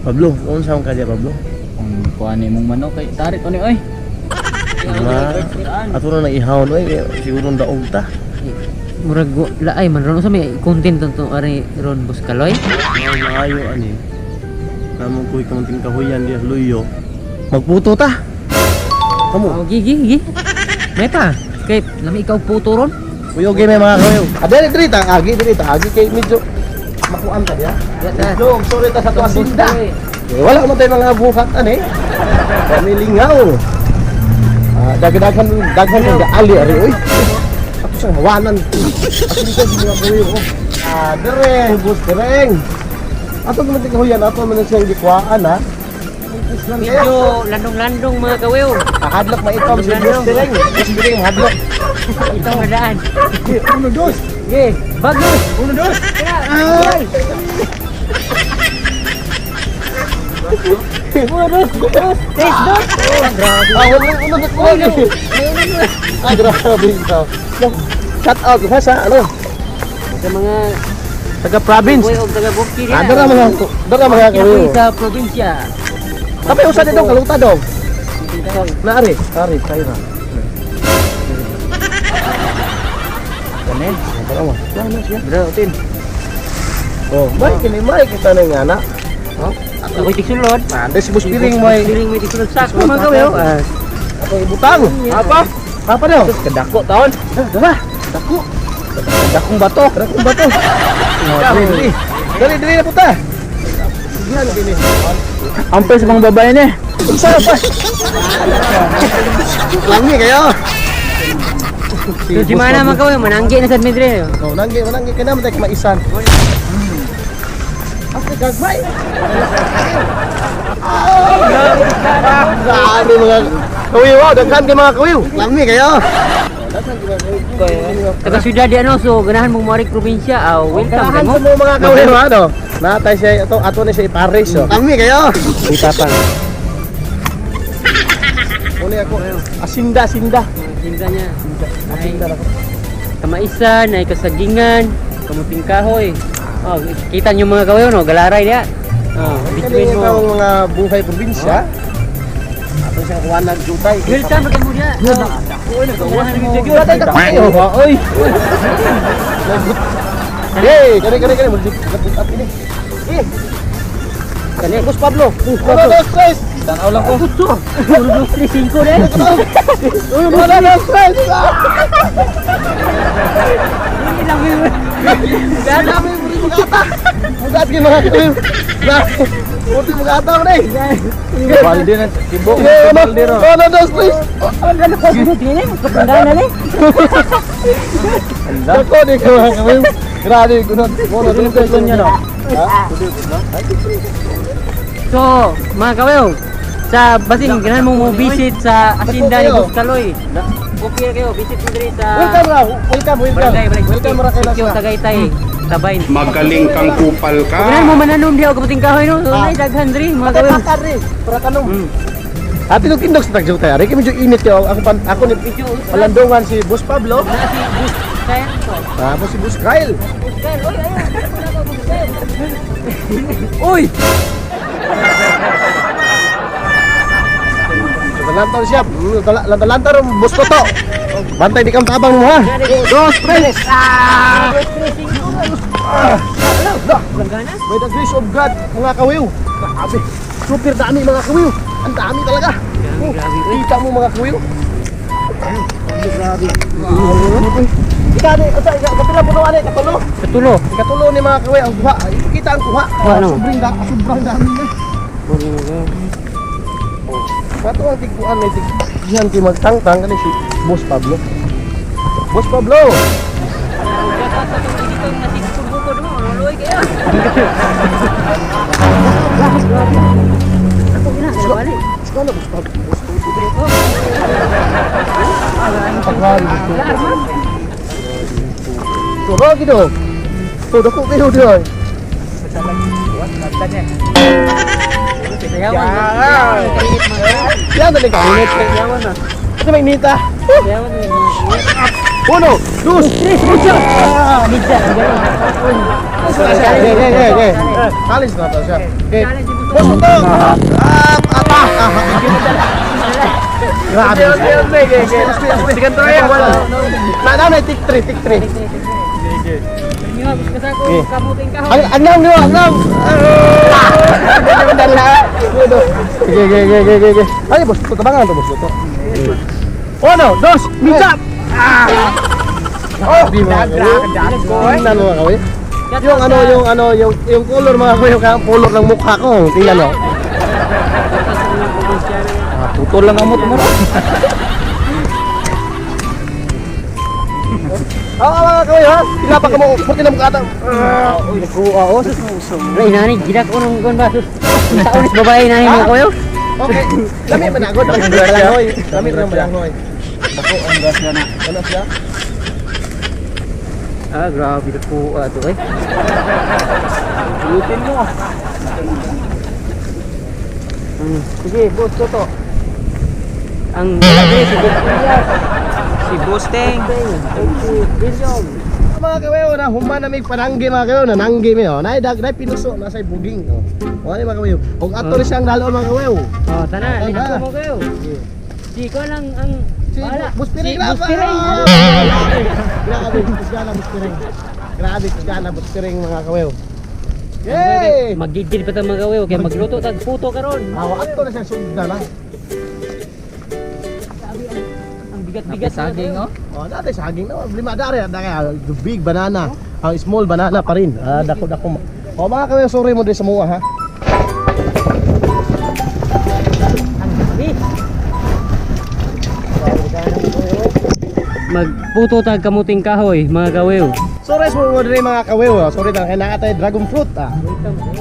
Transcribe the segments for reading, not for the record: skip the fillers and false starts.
Pablo, unsa man ka diya, Pablo? Ang kuan ni mong manok kay tarik ko ni oy. Ma, ato na nang ihawon oy, siguro daog ta. Murag laay man ron, unsa may content to ari ron, Boss Kaloy? Mao maayo ani. Namong kuy kamunting kahuyan diya sa luyo. Magputo ta. Kamo. Oh, gi gi gi. May pa. Kay lami ikaw puto ron. Uy, okay may mga kahuyo. Ah, dili dili ta, agi dili ta, agi kay medyo makuan ta diya. Medyo sorry ta sa tuwa sinda. Eh, wala man tayo mga buhat ani. Kami lingaw. Ah, dagdagan daghan kang gaali ari oy. Ato sa hawanan. Ato dito di mga kahuyo. Oh. Ah, dire, bus dereng. Ato naman ti kahuyan, ato man siyang gikuhaan ha. Medyo landong-landong, mga kawiw. Kahadlok maitom si Bus Dereng. Bus Dereng hadlok. Ito madaan. Uno, dos. Ge, bagus. Uno, dos. Ay! Uno, dos. Dos. Tres, dos. Grabe. Ah, wala. Uno, dos. Uno, dos. Ah, grabe ikaw. Shout out ha sa ano? Sa mga Taga province. buhay og taga bukid. Ah, dara mga Kinabuhi kawiyo. sa probinsya. Kapay usa dito kaluta dong. Naari, ari, tayo na. Kani. Tara mo. Wala siya. Bro, tin. Oh, may kini may kita na nga na. Oh, Ako'y tigsulod. ah, des bus piring may Piring may tigsulod. Sakto, mga kawiw. Ah, ako ibutang. Apa? Apa daw? Kadako taon. Ah, dara. Dako. Dakong bato. Dako bato. Oh, dali, dali. Dali, dali na puta. Sige gini. Ampay sa mga babae ni. Unsa pa? Lami kayo. So, di mana, mga kawiw, mananggi na sa midre. Oh, nanggi, mananggi ka na, matay maisan. Asa gagmay. Grabe mga kawiw, oh, daghan kay mga kawiw. Lami kayo. Taga syudad di ano, so ganahan mong muarik probinsya, aw welcome Ganahan kay mo. sa mo mga kawiw, ano? Natay siya ato ato ni siya ipares, oh. Lami kayo. Itapang. Uli ako. Asinda, asinda. Sinda niya. Asinda na ako. Kamaisan, ay kasagingan, kamuting kahoy. Oh, kita niyo, mga kawiw, no, galaray niya. Oh, Kani between mo. itong mga buhay probinsya. Ato siyang kuwanan jutay. Welcome kay mo diya. Oh, ganahan mo. Jutay ta kayo. Oy. Hey, kani kani kani mujib up ini. Eh. Kani Boss Pablo. Uno, dos, tres. Tanaw lang ko. Puto. Uno, dos, tres, cinco, de. Uno, dos, tres. Hindi lang yun. Dami mo rin mga ata. Mugat gyud mga kayo. Puti mga ata ni. Balde na tibo. Uno, Balde ro. uno, dos, tres. Ano ko dili? Kapandana ni. Dako di ka mga kayo. Grabe gunod. Uno, dos, tres. niya no. Ha? So, mga kawiw, sa basin ganahan mo mo visit sa asinda ni Boss Kaloy. Okay kayo, visit mo diri sa Welcome ra, welcome, welcome. Barangay Balay. Welcome ra kay Sitio Lasa. Tagaytay, Tabayn. Magaling kang kupal ka. Ganahan mo mananom diha og kamuting kahoy no. Ah. Ay daghan diri, mga Patay kawiw. pa rin. Para kanong. Ate nung kindog sa tagjutay, ari kay medyo init yo. Ako pan ako ni Medyo palandungan si Boss Pablo. na si Boss Kyle to. Ah, si Boss Kyle. Boss Kyle, oy ayun. Wala ka, Boss Kyle. Uy. Lantaw siya. Lantaw ron Boss Toto. Bantay di kang tabang mo ha. Dos, tres. Ah! Langgana? By the grace of God, mga kawiw. Grabe. Super dami, mga kawiw. Ang dami talaga. Grabe, grabe. Uy, Kita mo, mga kawiw. Grabe. Kita ni, asa kapila puno ani katulo. Katulo. Katulo ni mga kawiw ang kuha. Kita ang kuha. Kuha, no? Sobrang dami na. Pato ang tigkuan may tigyan kay magtangtang kani si Boss Pablo. Boss Pablo. Dito na si Subuko mo, luloy kayo. Ako ina, balik. Ikaw na Boss Pablo. Boss Pablo. Pagwari Boss Pablo. So, lagi do. So, dako kayo diay. Sayawan. Yan na kainit. Sayawan na. Ito may inita. Sayawan na. Uno, dos, Tres, mucho. Ah! Midya. Okay, okay, okay. Challenge na to siya. Okay. Challenge. Boss to. Ah, ata. Grabe. Sigan to yan. Na na na tik 3, tik 3. Nga, gusto sa ko Eh. kamuting kahoy. Ang anam niyo, anam. Sige, sige, sige, sige, sige. Ay, boss, to tabangan to, boss to. Uno, dos, misa. Oh, di mga kawi. Tingnan mo mga kawi. Yung ano, yung ano, yung color mga kawi, yung color ng mukha ko. Tingnan mo. Ah, putol lang amot mo. Oo, mga kawi ha. Pila pa ka mo, puti na mukha ata. Uy, nakuha oh. Ray nani, gidak ko nung kuan ba sus. Sa ulis babae nani mga kayo. Okay. Lami man agad ang balanghoy. Lami man ang balanghoy. Ako ang grasya na. Ano siya? Ah, grabe ko ato eh. Pulutin mo. Sige, boss Toto. Ang grabe si Boss Elias. Si Busteng. Si William. Mga kawayo na human na may pananggi mga kawayo na nanggi mi oh. Nay dag nay pinuso na say buging oh. Wala ni mga kawayo. Og ato ni siyang dalo mga kawayo. Oh, tana, Tana. listo mo kayo. Si ko lang ang Si bahala. Boss Piring Si na Boss Piring. Grabe, kusgana Boss Piring. Grabe, kusgana Boss Piring mga kawayo. Yay! Magigil pa ta mga kawayo kay magluto tag puto karon. Awa ato na siyang sugda na. Ang bigat-bigat Saging oh. Oh, dati saging na lima dari ada kaya the big banana. Ang small banana pa rin. Ah, dako dako. Oh, mga kawayo, sorry mo din sa mua ha. Magputo tag kamuting kahoy mga kawayo. Sorry sa mga diri mga kawew. Ah. Sorry na kay naa tay dragon fruit ah.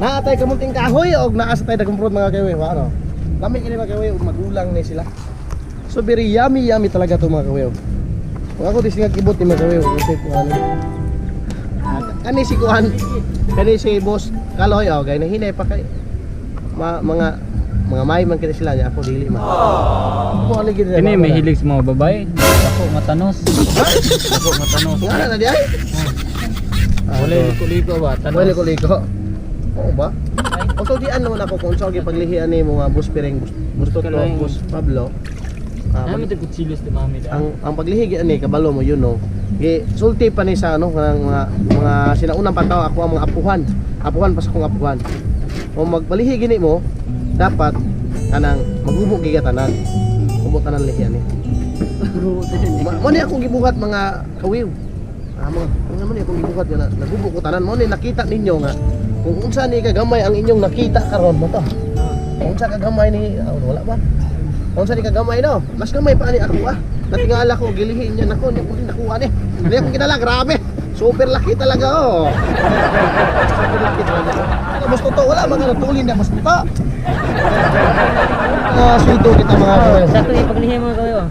Naa tay kamunting kahoy og naa sa tay dragon fruit mga kawew ano. Lami kini mga kawew og magulang ni sila. So very yummy yummy talaga to mga kawew. Kung ako di sila kibot ni mga kawew kasi kung ano. Ah, kani si kuan kani si boss Kaloy oh gay nahinay pa kay ma, mga mga may man kini sila niya ako dili man. Mo ali gid Kini may hilig sa mga babae. Ako matanos. Ako matanos. Nga na di ay. Ah, Wala so- liko-liko ba? Tanos. Wala ko liko. Oo ba? O so dian naman ako kung sa paglihian ni mga bus piring bus bus Toto, bus Pablo. Ah, Ano ito kutsilos di mami da? ang paglihi ani kabalo mo yun no. Gi sulti pa ni sa ano kanang mga sinaunang pataw ako ang mga apuhan. Apuhan pa sa akong apuhan. Kung magpalihi gini mo, dapat kanang magubo giga tanan. Hubo tanan lihi ani. Mo ni akong gibuhat mga kawiw. Ah, mga mga mo ni akong gibuhat nga nagubo ko tanan mo ni nakita ninyo nga kung unsa ni kagamay ang inyong nakita karon mo to. Kung unsa kagamay ni ah, wala ba? Kung unsa ni kagamay no, mas gamay pa ani ako ah. Natingala ko gilihin niya nako niya ko nakuha ni. Hindi ako kinala grabe. Super laki talaga oh. Super laki talaga. Ano, Boss Toto, wala mga natulin na Boss Toto. Ah, sweldo kita mga kawiw. Sakto yung paglihi mga kawayo.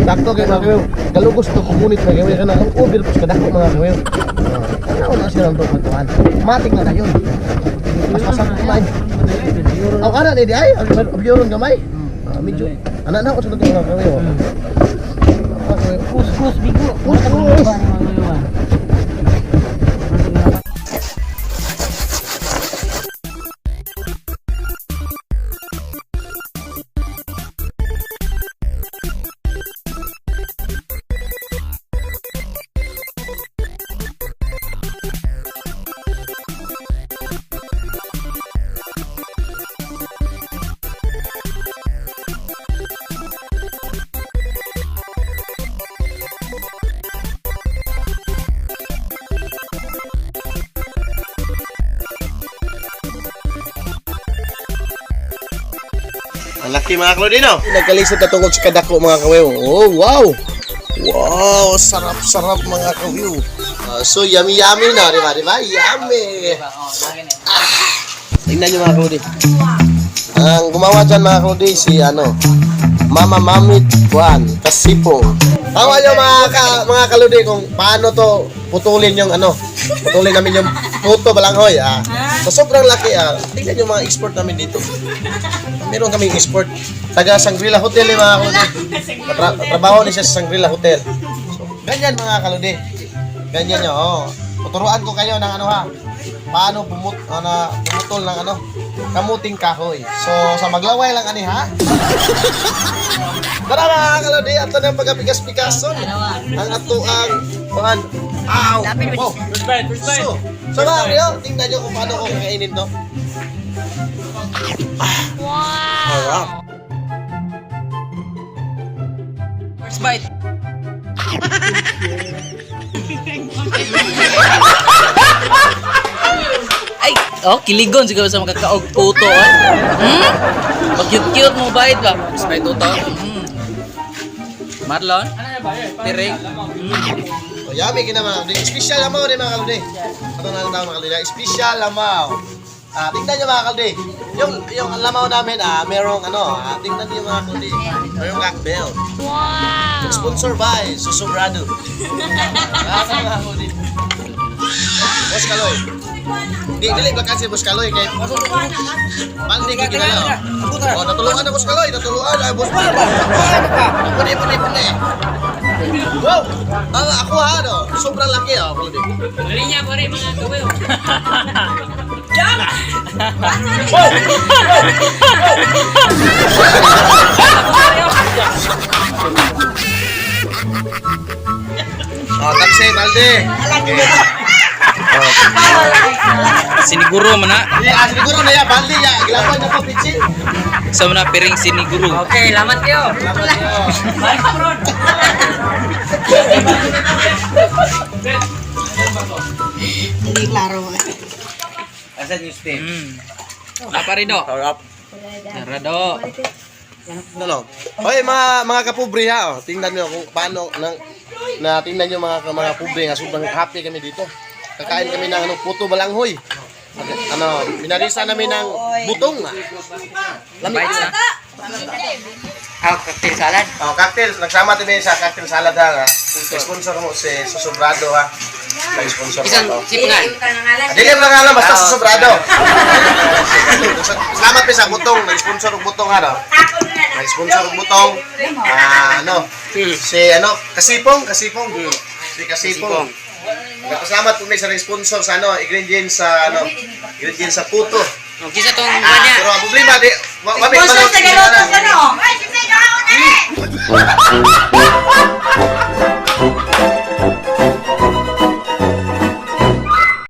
Sakto kay mga kawiw. Galugos to kukunit mga kawiw kana ang over pus kadako mga kawiw. Ano na siya lang to katuan. Matik na dayon. Mas pasang kumain. Aw ana ni di ay, ang biyoron gamay. Ah, medyo ana na ako sa mga kawiw. Mga kawiw. Kus-kus bigo. Kus-kus. Ang laki mga Claudino. Nagkalisod na tungkol sa kadako mga kawiw. Oh, wow! Wow, sarap-sarap mga kawiw. Ah, so yummy yummy na, di ba? Di ba? Yummy! Ah, tingnan niyo mga Claudi. Ang gumawa dyan mga Claudi si ano, Mama Mamit Juan Kasipong. Tawa niyo mga mga kaludi kung paano to putulin yung ano, putulin namin yung puto balanghoy. Ah. So sobrang laki ah. Tingnan niyo mga export namin dito. Meron kaming export. Taga Sangrila Hotel eh, mga kaludi. Trabaho ni siya sa Sangrila Hotel. So, ganyan mga kaludi. Ganyan nyo, oh. Tuturuan ko kayo ng ano ha. Paano pumutol ng ano, kamuting kahoy. So sa maglaway lang ani ha. Tara mga kalodi, ato na pagapikas-pikason. Ang ato ang kuan. Aw. Oh. So mga kalodi, tingnan nyo kung paano ko kakainin to. Ah. Wow. First bite. Ay, oh, kiligon siguro sa makakaog puto. Eh. Hmm? Pag cute-cute mo bite ba? First bite uto. Marlon? Tiring? So, yummy kina mga kalodi. Special lamaw din mga kalodi. Ito na lang tawag mga kalodi. Special lamaw. Ah, tingnan niyo mga kalodi. Yung lamaw namin, merong ano, tingnan niyo mga kalodi. Merong cocktail. Wow! Sponsor by Susubrado. Mga kalodi. Boss Kaloy. Di, dili ba kasi Boss Kaloy kay Baldi kay kinala. Oh, natulungan na Boss Kaloy, natulungan ay Boss. Puni puni puni. Wow! Ang ako ha, no? Sobrang laki oh, kalodi. Linya pa rin mga gawin. Oh, taksi, balde. Siniguro man na. Di, siguro na ya, balde ya. Gilapan na po, pitsi. Sa mga piring siniguro. Okay, lamat kayo. Gilapan niyo. Hindi klaro. Apa rin do? Sarap. Narado. Ano? Hoy, mga kapobre ha, oh. Tingnan niyo kung paano nang na tingnan niyo mga pobre nga sobrang happy kami dito. Kakain kami ng ano, puto balanghoy. Ano, minarisa namin ng butong. Lami. Bites na. Ah, cocktail salad. Oh, cocktail. Nagsama din sa cocktail salad ha. Sponsor mo si Susubrado ha. Nag-sponsor mo Isang to. sipungan. Dili mo lang alam, basta susubrado. Salamat pa sa butong, nag-sponsor og butong ha no. Nag-sponsor og butong. Ah, ano? Si ano, Kasipong, Kasipong. Si Kasipong. Nagpasalamat po mi sa sponsor sa ano, ingredients sa ano, ingredients sa puto. Okay sa tong Ah, kanya. pero ang problema di wa wa Sponsor sa galuto ka no?